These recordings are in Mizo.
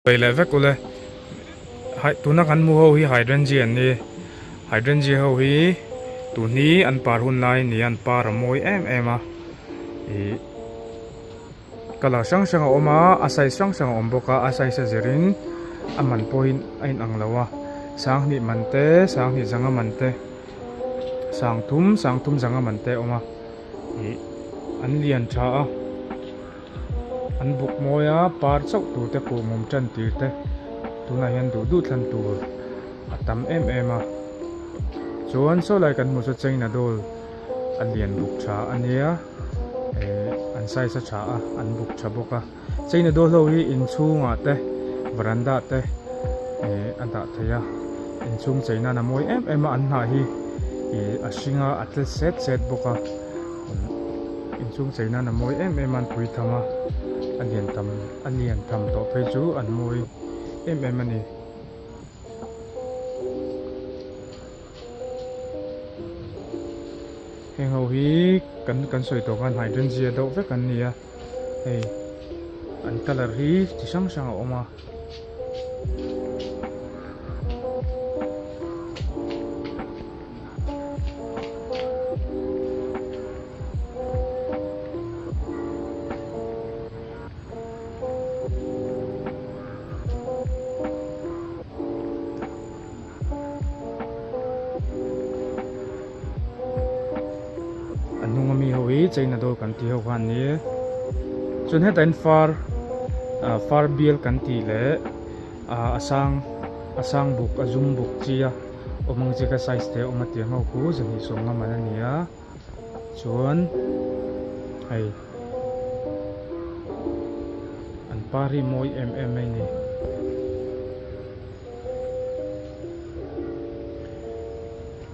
Sawi leh vek ule hai tuna kan hmuh ho hi hydrangea an ni hydrangea ho hi tun hi an par hun lai a ni a an par a mawi em em a ih colour hrang hrang a awm a a size hrang hrang a awm bawk a a size a zirin a man pawhin a inang lo a sanghnih man te sanghnih zanga man te sangthum sangthum zanga man te a awm a ih an lian tha a. An buk mawi a, par chauh tur te kuhmum tan tir te tunah hian duh duh thlan tur a tam em em a. Chuan saw lai kan hmuh chu China doll a lian buk tha a nia, eh an size a tha a, an buk tha bawk a. China doll ho hi inchhungah te veranda te eh a dah theih a, inchhung chei nan a mawi em em a, an hnah hi ih a hring a, a tle set set bawk a. Inchhung chei nan a mawi em em a an pui tham a a lian tam a lian tham tawh phei chu an mawi em em a ni. Heng ho hi kan kan sawi tawh khan hydrangea deuh vek an ni a hei an colour hi chi hrang hrang a awm a. A hnung ami ho hi china doll kan tih ho kha an ni e chuan hetah hian far ah far bial kan tih leh ah a sang a sang buk a zum buk chi a. Awm ang chi kha size te a awm a tiang ho khu zahnih sawmnga man a ni a chuan hei an par hi mawi em em mai a ni.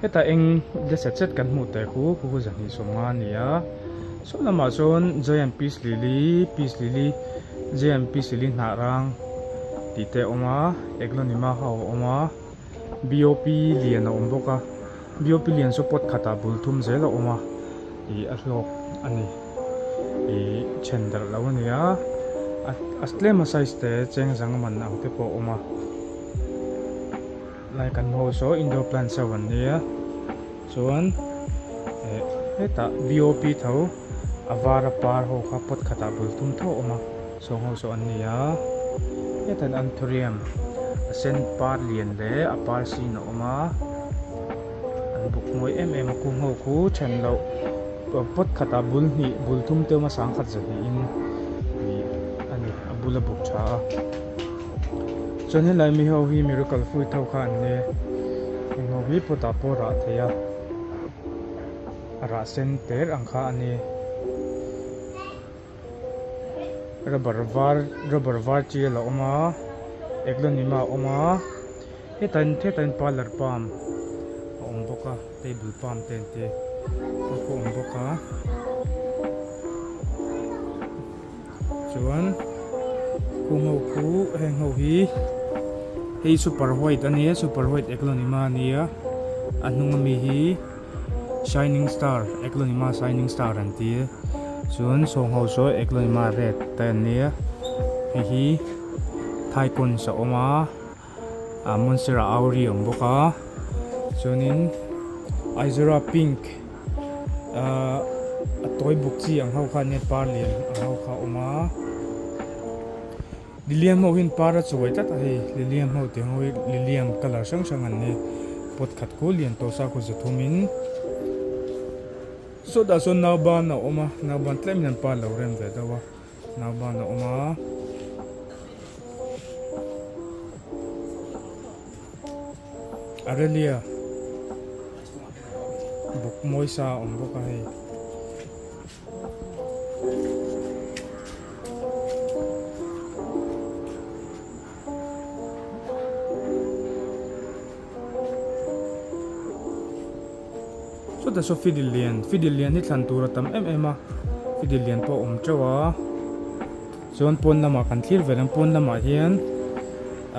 Hetah eng de set set kan hmuh teh khu khu khu zahnih sawmnga a ni a saw lamah sawn giant peace lily peace lily giant peace lily hnah rang tih te a awm a eglonema ho a awm a. BOP lian a awm bawk a BOP lian chu pot khatah bul thum zel a awm a ih a hlawk a ni ih then darh lo a ni a a tlem a size te cheng zang man ang te pawh a awm a lai kan ho saw indoor plants ho an nia chuan eh hetah BOP tho a var a par ho kha pot khatah bul thum tho a awm a. Sawng ho saw an ni a, hetah hian anthurium a sen par lian leh a par sin a awm a, an buk mawi em em a kung ho khu then loh pot khatah bul hnih bul thum te awm a sangkhat zahnihin ih a ni a bula buk tha a chuan helai mi ho hi miracle fruit ho kha an ni heng ho hi pot ah pawh rah thei a a rah sen ter ang kha a ni. Rubber var rubber var chial a awm a eglonima a awm a hetah hian hetah hian parlour palm a awm bawk a table palm te an ti a awm bawk a chuan khung ho khu heng ho hi hei super white a nia super white eglonima a nia a hnung ami hi. Shining star Eglonima shining star an ti chuan sawng ho saw Eglonima red te an nia hei hi thaikawns a awm a ah monstera auri a awm bawk a chuanin aizura pink ahh a tawi buk chi ang ho kha ania par lian ang ho kha a awm a. Lilium ho hian par a chuai tlat a hei lilium ho tih ang ho hi lilium colour hrang hrang an ni pot khat khu lian tawh sa khu za thum in sawtah sawn nauban a awm a nauban tlem in an par lo rem ve deuh a nauban a awm a. Arelia buk mawi sa a awm bawk a hei. Chutah saw fidil lian fidil lian hi thlan tur a tam em em a fidil lian pawh a awm teuh a chuan pawn lamah kan thlir ve lang pawn lamah hian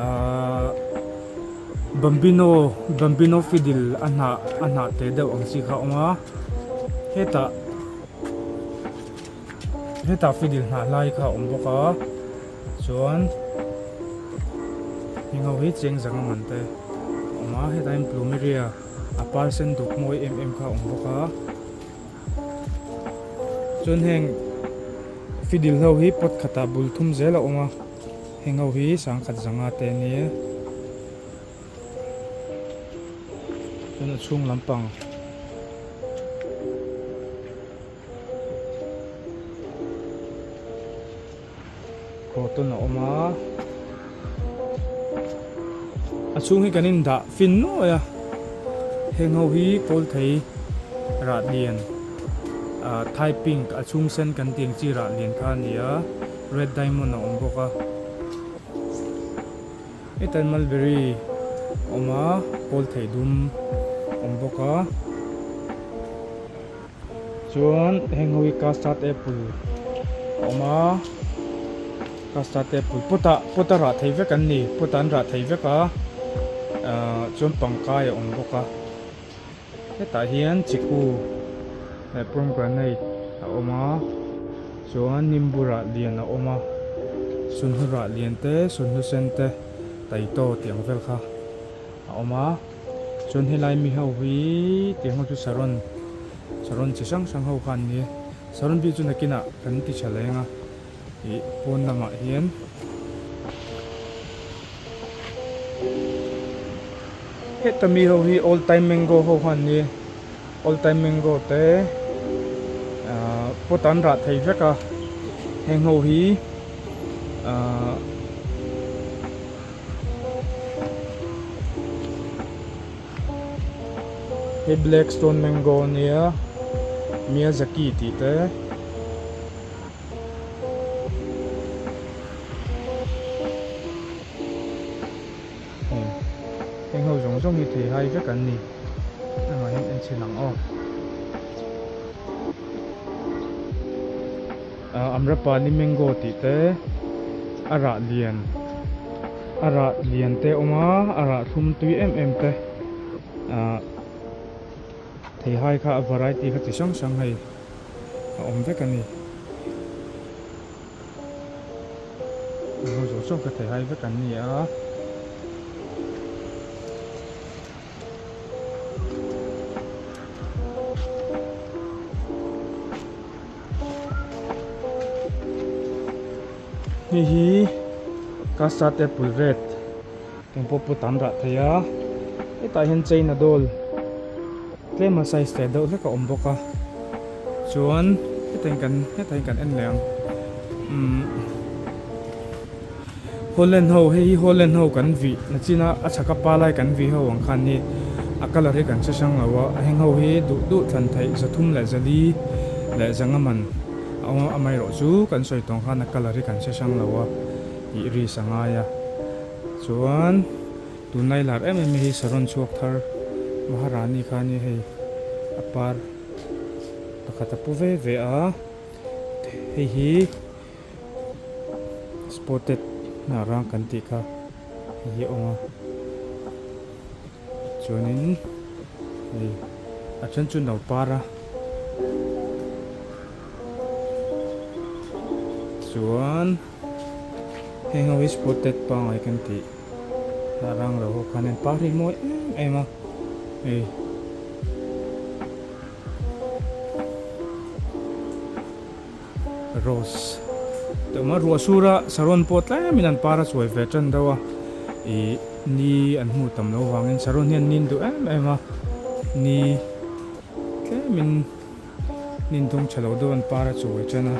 ahh bambino bambino fidil a hnah a hnah te deuh ang chi kha a awm a hetah hetah fidil hnah lai kha a awm bawk a chuan. Heng ho hi cheng zanga man te a awm a, hetah hian plumeria a par sen duk mawi em em kha a awm bawk a. Chuan heng fidil ho hi pot khatah bul thum zel a awm a, heng ho hi sangkhat zanga te a nia. Chuan a chhung lampang. Croton a awm a a chhung hi kan indah fin nuai a heng ho hi kawl thei rah lian ah thai pink a chhung sen kan tih ang chi rah lian kha a ni a red diamond a awm bawk a hetlai mulberry a awm a kawl thei dum a awm bawk a. Chuan heng ho hi custard apple a awm a custard apple pot ah pot a rah thei vek an ni pot ah an rah thei vek a ahh chuan pangkai a awm bawk a hetah hian chiku leh pomegranate a awm a chuan nimbu rah lian a awm a sunhlu rah lian te sunhlu sen te taitaw tih ang vel kha a awm a. Chuan helai mi ho hi tiang ho chu saron saron chi hrang hrang ho kha an ni a saron bik chu nakinah kan ti tha leng a ih pawn lamah hian heta mi ho hi old time mango ho kha an ni a old time mango te ahh pot an rah thei vek a heng ho hi ahh. Hei black stone mango ania miyazaki tih te heng heng ho zawng zawng hi thei hai vek an ni engah hian en chhin ang aw ah amrapali mango tih te a rah lian a rah lian te a awm a a rah thlum tui em em te ah theihai kha a variety kha chi hrang hrang hei a awm vek a ni heng ho zawng zawng kha theihai vek an ni a. Hei hi custard apple red eng pawh pawh tam rah thei a hetah hian china doll tlem a size teh deuh hlek a awm bawk a chuan hetah hian kan hetah hian kan en leh ang umm holland ho hei hi holland ho kan vih na chin a a chhaka pa lai kan vih ho ang khan hi a colour hi kan hre hrang lo a a heng ho hi duh duh thlan theih zathum leh zali leh zanga man a awm a amaherawh chu kan sawi tawng khan a colour hi kan hre hrang lo a ih risk a ngai a chuan tunlai lar em em hi saron chhuak thar maharani kha a ni hei a par pakhat a pu ve ve a hei hi. Spotted hnah rang kan tih kha hei hi a awm a chuanin hei a then chu no par a chuan heng ho hi spotted pangngai kan tih hnah rang lo ho khan an par hi mawi em em a hei. Rose te awm a ruah sur a saron pawh tlemin an par a chuai ve tan deuh a ih ni an hmuh tam loh vangin saron hian nin duh em em a ni tlemin nin dawng tha lo deuh an par a chuai tan a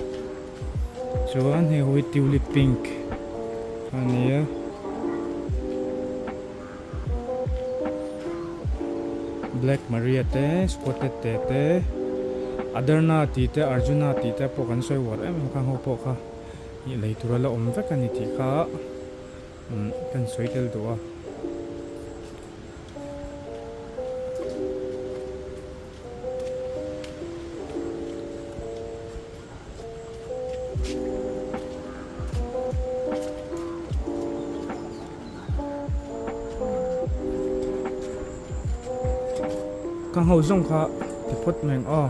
chuan hei ho hi tulip pink a ni a. Black Maria te spotted te te Adarna tih te Arjuna tih te pawh kan sawi uar em em kha ho pawh kha ih lei tur a la awm vek a ni tih kha umm kan sawi tel duh a. Ka ho zawng kha ti phawt mai ang aw.